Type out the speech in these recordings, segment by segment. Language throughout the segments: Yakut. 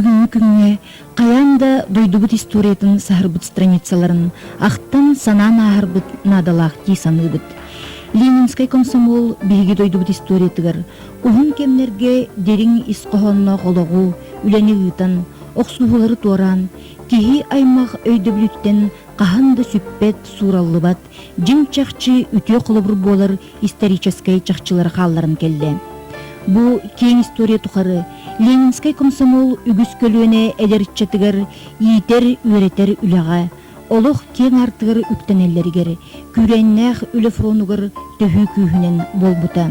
бүгүҥҥү күҥҥэ хайаан да дойдубут историятын саһарбыт страницаларын ахтан-санаан ааһарбыт наадалаах дии саныыбыт. Ленинскэй комсомол биһиги дойдубут историятыгар уһун кэмнэргэ дириҥ ис хоһоонноох олоҕу, үлэни ыытан, охсуһуулары туораан, киһи аймах өйдөбүлүттэн хаһан да сүппэт, суураллыбат, дьиҥ-чахчы үтүө холобур буолар историческай чахчылары хаалларан кэллэ. Бу киэҥ история тухары Ленинскэй комсомол үгүс көлүөнэ эдэр ыччатыгар иитэр-үөрэтэр үлэҕэ, олох киэҥ аартыгар үктэнэллэригэр, күүрээннээх үлэ фронугар төһүү күүһүнэн буолбута.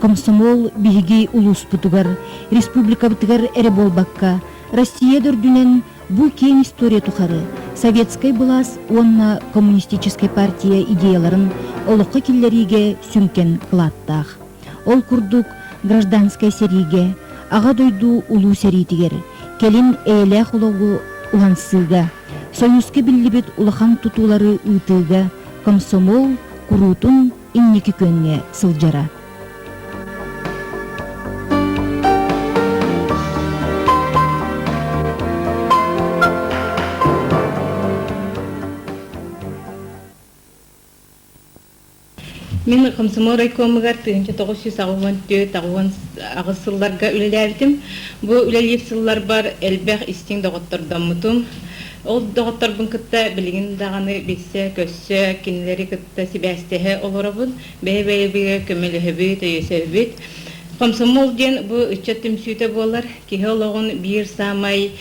Комсомол биһиги улууспутугар, республикабытыгар эрэ буолбакка, Россия да үрдүнэн Бу киэҥ история тухары советскай былаас уонна коммунистическай партия идеяларын олоххо киллэриигэ сүҥкэн кылааттаах. Ол курдук, гражданскай сэриигэ, Аҕа дойду Улуу сэриитигэр, кэлин эйэлээх олоҕу уһансыыга, Союзка биллибит улахан тутуулары ыытыыга комсомол куруутун инники күөҥҥэ сылдьара. Мин комсомол райкомугар 1984-88 сылларга үлэлээбитим. Бу үлэлиир сылларбар элбэх истиҥ доҕоттордоммутум. Ол доҕотторбун кытта билигин даҕаны билсэ-көрсө, кинилэри кытта сибээстэһэ олоробун. Бэйэ-бэйэбитигэр көмөлөһөбүт, өйөсөбүт. Комсомол диэн бу ыччат түмсүүтэ буолар. Киһи олоҕун биир саамай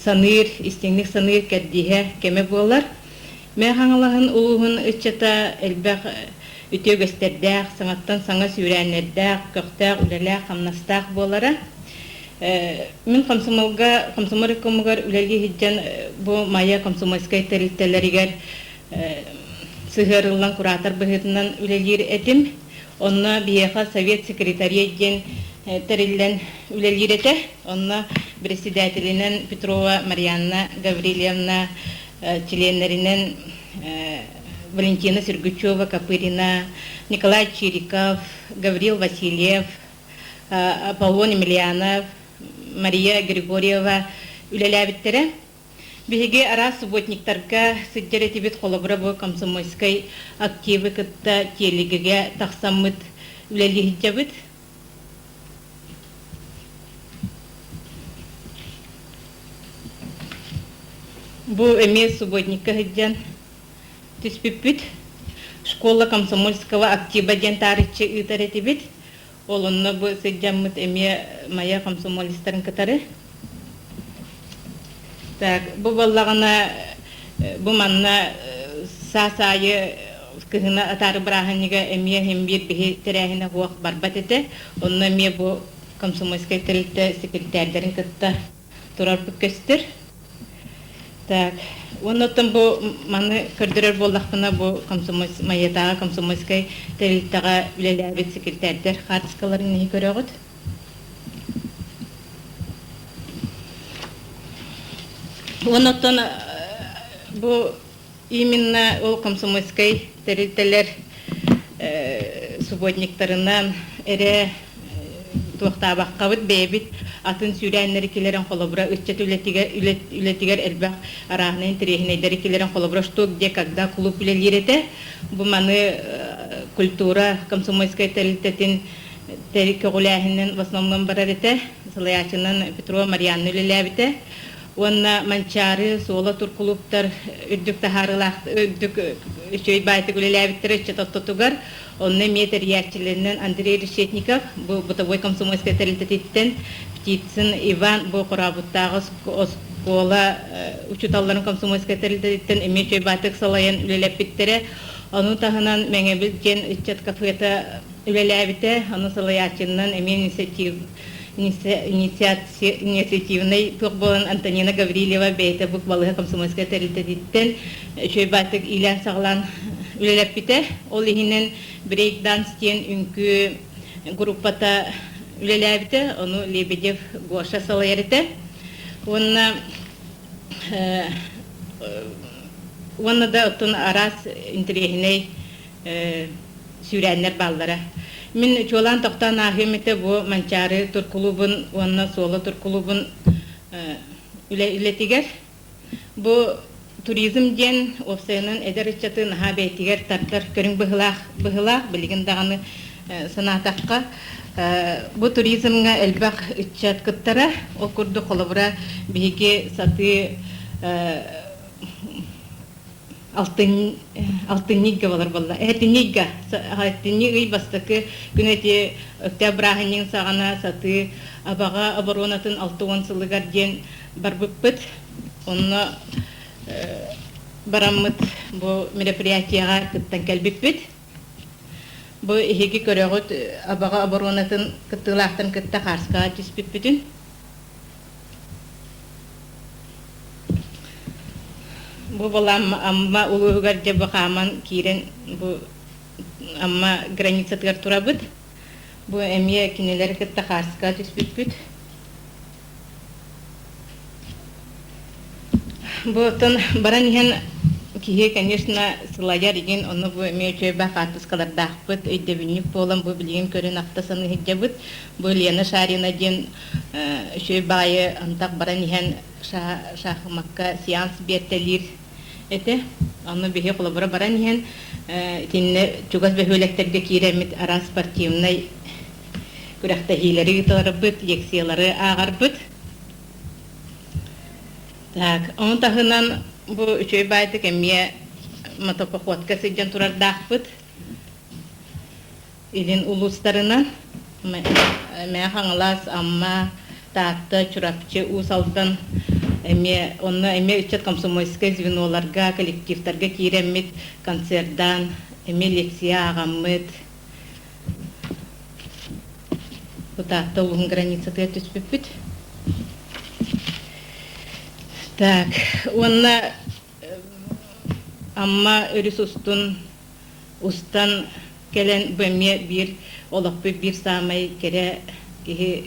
саныыр, истиҥник саныыр кэрдииһэ кэмэ буолар. Мэҥэ Хаҥалаһын улууһун ыччата элбэх үтүө үгэстэрдээх, саҥаттан саҥа сүүрээннэрдээх, көхтөөх үлэлээх-хамнастаах буолара. Мин комсомолга, комсомол райкомугар үлэлии сылдьан бу Майа комсомольскай тэрилтэлэригэр сыһыарыллан куратор быһыытынан үлэлиир этим. Онно биһиэхэ совет секретарей диэн тэриллэн үлэлиир этэ. Онно председателинэн Петрова Марианна Гаврильевна, чилиэннэринэн Валентина Сергучева, Копырина, Николай Чириков, Гаврил Васильев, Аполлон Емельянов, Мария Григорьева үлэлээбиттэрэ. Биһиги араас субботниктарга сылдьар этибит, холобура бу комсомольскай активы кытта Тиэлигигэ тахсаммыт үлэлии сылдьабыт. Бу эмиэ субботникка сылдьан түспүппүт. Школа комсомольского актива диэн таарыччы ыытар этибит. Ол онно бу сылдьаммыт эмиэ Майа комсомолецтарын кытары. Так, бу буоллаҕына бу манна саас аайы кыһына атаары бырааһынньыга эмиэ иһин биир биһи тэрээһинэ суох барбат этэ. Онно эмиэ бу комсомольскай тэрилтэ секретарьдарын кытта турарбыт көстөр. Так, уонна оттон бу маны көрдөрөр буоллахпына, бу комсомольс, Майатааҕы комсомольскай тэрилтэҕэ үлэлээбит секретарьдар хаартыскаларын иһи көрөҕүт. Уонна оттон бу Именно ол комсомольскай тэрилтэлэр субботниктарынан эрэ туохтаабаккабыт бэйэбит атын сүүрээннэри киллэрэн холобура ыччат үлэтигэр үлэтигэр элбэх арааһынай интэриэһинэйдэри киллэрэн холобура что где когда клуб үлэлиир этэ бу маны культура комсомольскай тэрилтэтин көҕүлээһинин в основном барар этэ салайааччынан Петрова Марианна үлэлээбитэ Уонна Манчаары, Суола туркулууптар үрдүк таһаарыылаах үрдүк үчүгэй баайтык үлэлээбиттэрэ ыччат ортотугар. Онно эмиэ тэрийээччилэринэн Андрей Решетников, бу бытовой комсомольскай тэрилтэтиттэн, Птицын Иван, бу Хорообуттааҕы оскуола учууталларын комсомольскай тэрилтэтиттэн эмиэ үчүгэй баайтык салайан үлэлэппиттэрэ. Ону таһынан Мэҥэбил диэн ыччат кафета үлэлээбитэ. Ону салайааччынан эмиэ инициатив инициативнай туох буолан Антонина Гаврильева бэйэтэ бу балыыһа комсомольскай тэрилтэтиттэн үчүгэй баайтык иилээн-саҕалаан үлэлэппитэ. Ол иһинэн брейк-данс диэн үҥкүү группата үлэлээбитэ. Ону Лебедев Гоша салайар этэ. Уонна уонна да оттон араас интэриэһинэй сүүрээннэр бааллара. Мин чуолаан тохтоон ааһыам этэ бу Манчаары туркулуубун уонна Суола туркулуубун үлэтигэр. Бу туризм диэн уопсайынан эдэр ыччаты наһаа бэйэтигэр тардар көрүҥ быһыылаах быһыылаах билигин даҕаны санаатахха бу туризмҥа элбэх ыччат кыттара. Ол курдук холобура биһиги сатыы алтынньыга болар буолла. Этинньига алтынньы ый бастакы күн эти Өктөөп бырааһынньыгын саҕана сатыы Абаҕа оборонатын 60 сылыгар диэн барбыппыт. Онно бараммыт бу мероприятиеҕа кыттан кэлбиппит. Бу эһиги көрөҕүт Абаҕа оборонатын кыттыылаахтарын кытта хаарскаҕа түспүппүтүн. Бу буолан Амма улууһугар дьэ бу хааман киирэн бу Амма границатыгар турабыт. Бу эмиэ кинилэри кытта хаарскаҕа түспүппүт. Бу оттон баран иһэн киһи, конечно, сылайар игин, онно бу эмиэ үчүгэй баа хаартыскалардаахпыт, өйдөбүнньүк буолан бу билигин көрөн ахта саныы сылдьабыт. Бу Лена Шарина диэн үчүгэй баайы антах баран иһэн шахмакка сеанс биэртэлиир этэ. Онно биһи холобура баран иһэн итиннэ чугас бөһүөлэктэргэ киирэммит араас спортивнай күрэхтэһиилэри ыыталарбыт, лекциялары ааҕарбыт. Так, ону таһынан бу үчүгэй баайдык эмиэ мотопоходка сылдьан турардаахпыт. Илин улуустарынан Мэҥэ Хаҥалас, Амма, Таатта, Чурапчы, Уус Алдан эмиэ онно эмиэ ыччат комсомольскай звеноларга, коллективтарга киирэммит концердаан, эмиэ лекция ааҕаммыт. Бу Таатта улууһун границатыгар түспүппүт. Так, уонна Амма өрүс устун устан кэлэн бу эмиэ биир олохпут биир саамай кэрэ киһи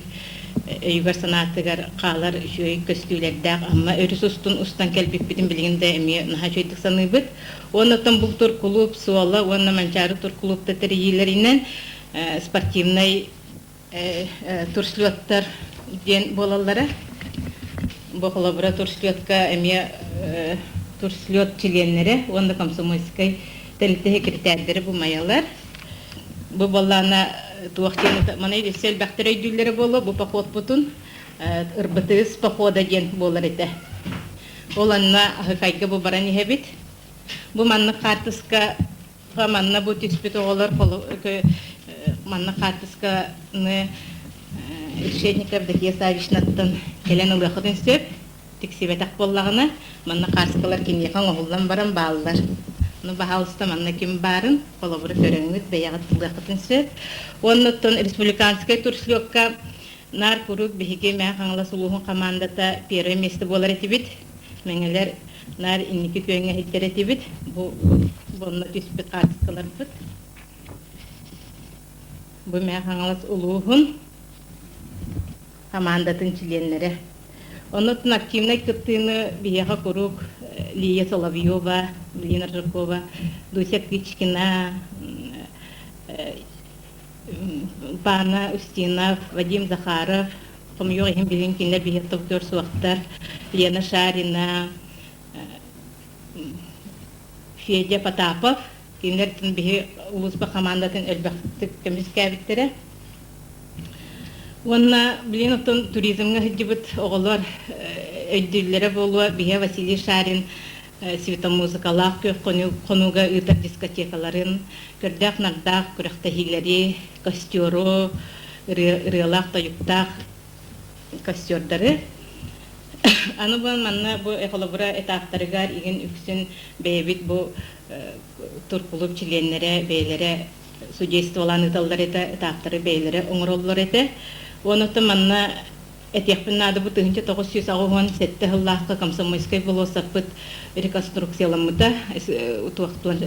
өйүгэр-санаатыгар хаалар үчүгэй көстүүлэрдээх Амма өрүс устун устан кэлбиппитин билигин да эмиэ наһаа үчүгэйдик саныыбыт. Уонна оттон бу туркулууп суола уонна Манчаары туркулуупта тэрийиилэринэн спортивнай турслеттар диэн буолаллара. Бу холобура турслетка эмиэ турслет чилиэннэрэ уонна комсомольскай тэрилтэ секретарьдары бу майалар. Бу буоллаана туох диэн маны өссө элбэхтэр өйдүүллэрэ буолуо бу походпутун ырбытыыс похода диэн буолар этэ. Ол анна Аһыкайга бу баран иһэбит. Бу маннык хаартыска Манна бу түспүт оҕолор манна хаартысканы Решетников Евдокия Саввичнаттан кэлэн ылыаххытын сөп. Тиксибэтэх буоллаҕына, манна хааскалар киниэхэ оҥоһуллан баран бааллар. Ну, баһаалыста манна ким баарын, холобура көрөҥҥүт, бэйэҕит ылыаххытын сөп. Уонна оттон республиканскай турслёкка наар куруук биһиги Мэҥэ Хаҥалас улууһун хамаандата первое место буолар этибит. Мэҥэлэр наар инники күөҥҥэ иһиттэр этибит. Бу онно түспүт хаартыскаларбыт. Бу Мэҥэ Хаҥалас улууһун хамаандатын чилиэннэрэ. Оннуттан активнай кыттыыны биһиэхэ куруук Лия Соловьева, Лина Ржакова, Дуся Кычкина, Пана Устинов, Вадим Захаров, хомойуох иһин билигин кинилэр биһиэхэ тохтуур суохтар, Лена Шарина, Федя Потапов, кинилэр биһи улууспа хамаандатын элбэхтик көмүскээбиттэрэ. Уонна билигин оттон туризмҥа сылдьыбыт оҕолор өйдүүллэрэ буолуо, биһиэ Василий Шарин светомузыкалаах күөх хонууга ыытар дискотекаларын, көрдөөх-нардаах күрэхтэһиилэри, костеру, ырыалаах-тойуктаах костердары. Аны бу манна бу холобура этаптарыгар игин үксүн бэйэбит бу туркулууп чилиэннэрэ бэйэлэрэ судействолаан ыыталлар этэ, этаптары бэйэлэрэ оҥороллор этэ. Уонна манна этиэхпин наада бу 1987 сыллаахха Комсомольскай болуоссаппыт реконструкцияламмыта, туохтуон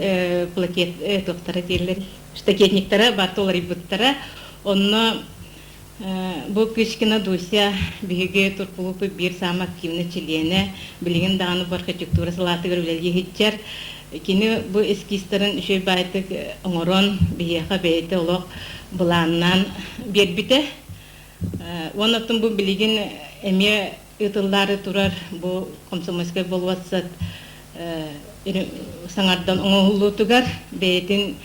плакет туохтара дииллэр, штакетниктара барыта уларыйбыттара. Онно. Бу Кычкина Дуся биһиги туркулууппут биир саамай активнай чилиэнэ, билигин даҕаны бу архитектура салаатыгар үлэлии сылдьар. Кини бу эскизтарын үчүгэй баайдык оҥорон, биһиэхэ бэйэтэ олох былааннаан биэрбитэ. Уонна оттон бу билигин эмиэ ыытыллаары турар бу Комсомольскай болуоссат саҥардан оҥоһуллуутугар бэйэтин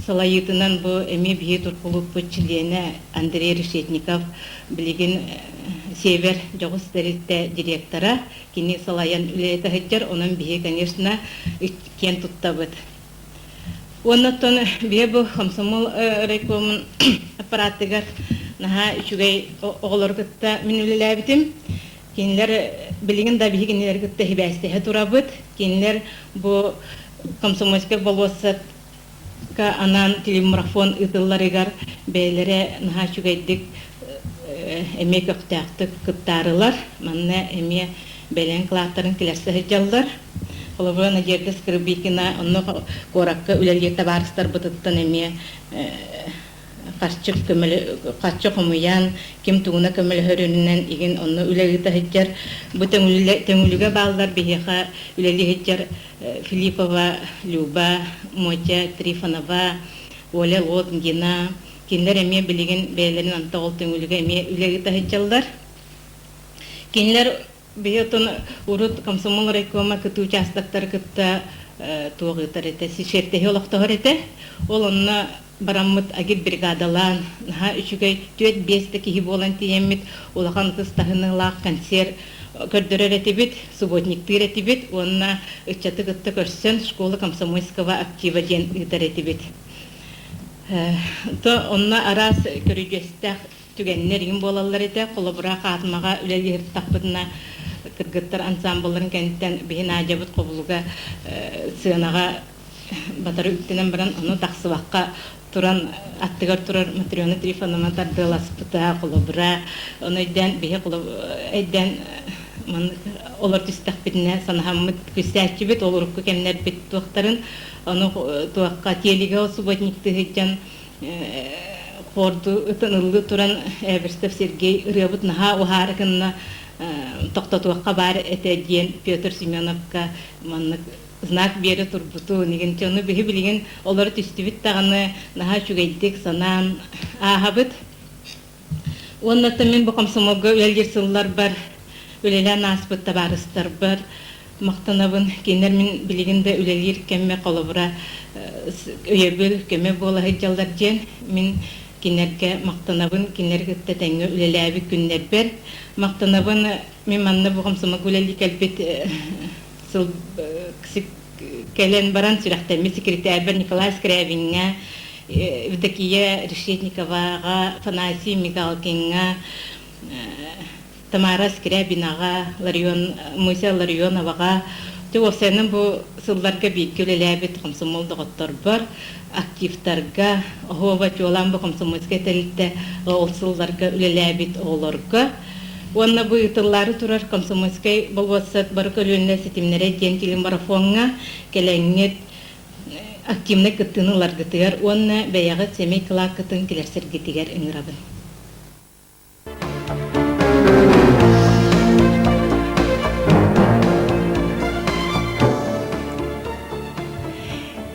салайыытынан бу эмиэ биһи туркулууппут чилиэнэ Андрей Решетников билигин Север дьоҕус тэрилтэ директора кини салайан үлэлэтэ сылдьар онон биһи конечно киэн туттабыт уонна оттон биһи бу комсомол райкомун аппаратыгар наһаа үчүгэй оҕолору кытта мин үлэлээбитим Кинилэр билигин да биһиги кинилэри кытта сибээстэһэ турабыт. Кинилэр бу Комсомольскай болуоссатка анаан телемарафон ыытылларыгар бэйэлэрэ наһаа үчүгэйдик эмиэ көхтөөхтүк кыттаарылар. Манна эмиэ бэлэм кылааттарын килэрсэ сылдьаллар. Холобура, Надежда Скрыбыкина онно куоракка үлэлиир табаарыстарбытыттан эмиэ харчы харчы хомуйан, ким тугуна көмөлөһөрүнэн игин онно үлэ ыыта сылдьар. Бу Төҥүлүгэ бааллар биһиэхэ үлэлии сылдьар Филиппова Люба, Мотя Трифонова, Оля Лотгина. Кинилэр эмиэ билигин бэйэлэрин онто ол Төҥүлүгэ эмиэ үлэ ыыта сылдьаллар. Кинилэр Биһи отон урут комсомол райкома кытыы участоктары кытта туох ыытар этэ, сишертэһи олохтоһор этэ. Ол онно бараммыт агитбригадалаан, наһаа үчүгэй түөрт-биэс да киһи буолан тиийэммит улахан ытыс таһыныылаах концерт көрдөрөр этибит, субботниктыыр этибит уонна ыччаты кытта көрсөн школа комсомольского актива диэн ыытар этибит. То онно араас көрүдьүөстээх түгэннэр игин буолаллар этэ. Холобура, хаатымаҕа үлэлиһиртахпытына кыргыттар ансамблларын кэнниттэн биһи Надябыт хобулуга сыанаҕа батары үктэнэн баран ону тахсыбакка туран аттыгар турар Матрена Трифоновна тардыаласпыта холобура ону өйдөөн биһи өйдөөн маннык олор түстэхпитинэ санаһаммыт күссээччибит ол урукку кэмнэрбит туохтарын ону туохха телегэ субботниктыы сылдьан Хорду ытан ыллыы туран Эверстов Сергей ырыабыт наһаа уһаары гынна тохтотуохха баар этэ диэн Петр Семеновка маннык знак биэрэ турбутун игин ону биһи билигин олоро түстүбүт даҕаны наһаа үчүгэйдик санаан ааһабыт. Уонна мин бу комсомолга үлэлиир сылларбар үлэлээн ааспыт табаарыстарбар махтанабын. Кинилэр мин билигин да үлэлиир кэммэ холобура өйөбүл, көмө буола сылдьаллар диэн мин кинилэргэ махтанабын. Кинилэри кытта тэҥҥэ үлэлээбит күннэрбэр махтанабын. Мин манна бу комсомолга үлэлии кэлбит сыл кэлэн баран сүрэхтэммит секретарбар Николай Скрябиҥҥа, Евдокия Решетниковаҕа, Афанасий Мигалкиҥҥа, Тамара Скрябинаҕа, Ларион, Муся Ларионоваҕа уопсайынан бу сылларга бииргэ үлэлээбит комсомол доҕотторбор, активтарга, оһуоба чуолаан бу комсомольскай тэрилтэ ол сылларга үлэлээбит оҕолорго Уонна бу ыытыллаары турар Комсомольскай болуоссат бары көлүөнэ ситимнэрэ диэн телемарафоҥҥа кэлэҥҥит активнай кыттыыны ыларгытыгар уонна бэйэҕит сэмэй кылааккытын килэрсэргитигэр ыҥырабын.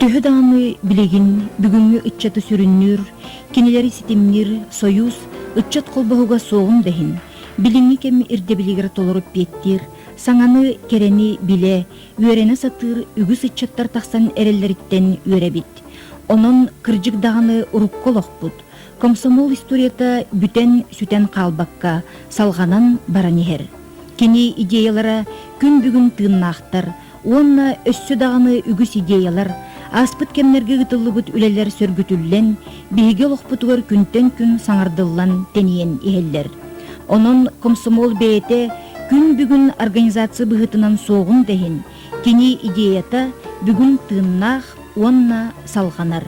Төһө даҕаны билигин бүгүҥҥү ыччаты сүрүннүүр, кинилэри ситимниир Сойуус ыччат холбоһуга суоҕун да иһин, билиҥҥи кэм ирдэбилигэр толору эппиэттиир, саҥаны, кэрэни билэ, үөрэнэ сатыыр үгүс ыччаттар тахсан эрэллэриттэн үөрэбит. Онон, кырдьык даҕаны урукку олохпут, комсомол историята бүтэн сүтэн хаалбакка, салҕанан баран иһэр. Кини идеялара күн бүгүн тыыннаахтар, Уонна өссө даҕаны үгүс идеялар, ааспыт кэмнэргэ ыытыллыбыт үлэлэр сөргүтүллэн, биһиги олохпутугар күнтэн күн саҥардыллан тэнийэн иһэллэр. Онон комсомол бэйэтэ күн бүгүн организация быһыытынан суоҕун да иһин, кини идеята бүгүн тыыннаах уонна салҕанар.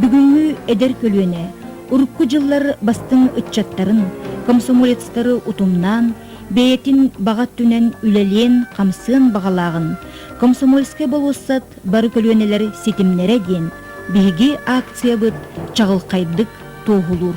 Бүгүҥҥү эдэр көлүөнэ урукку дьыллар бастыҥ ыччаттарын, комсомолецтары утумнаан, бэйэтин баҕа өттүнэн үлэлиэн-хамсыан баҕалааҕын Комсомольскай болуоссат бары көлүөнэлэр ситимнэрэ диэн биһиги акциябыт чаҕылхайдык туоһулуур.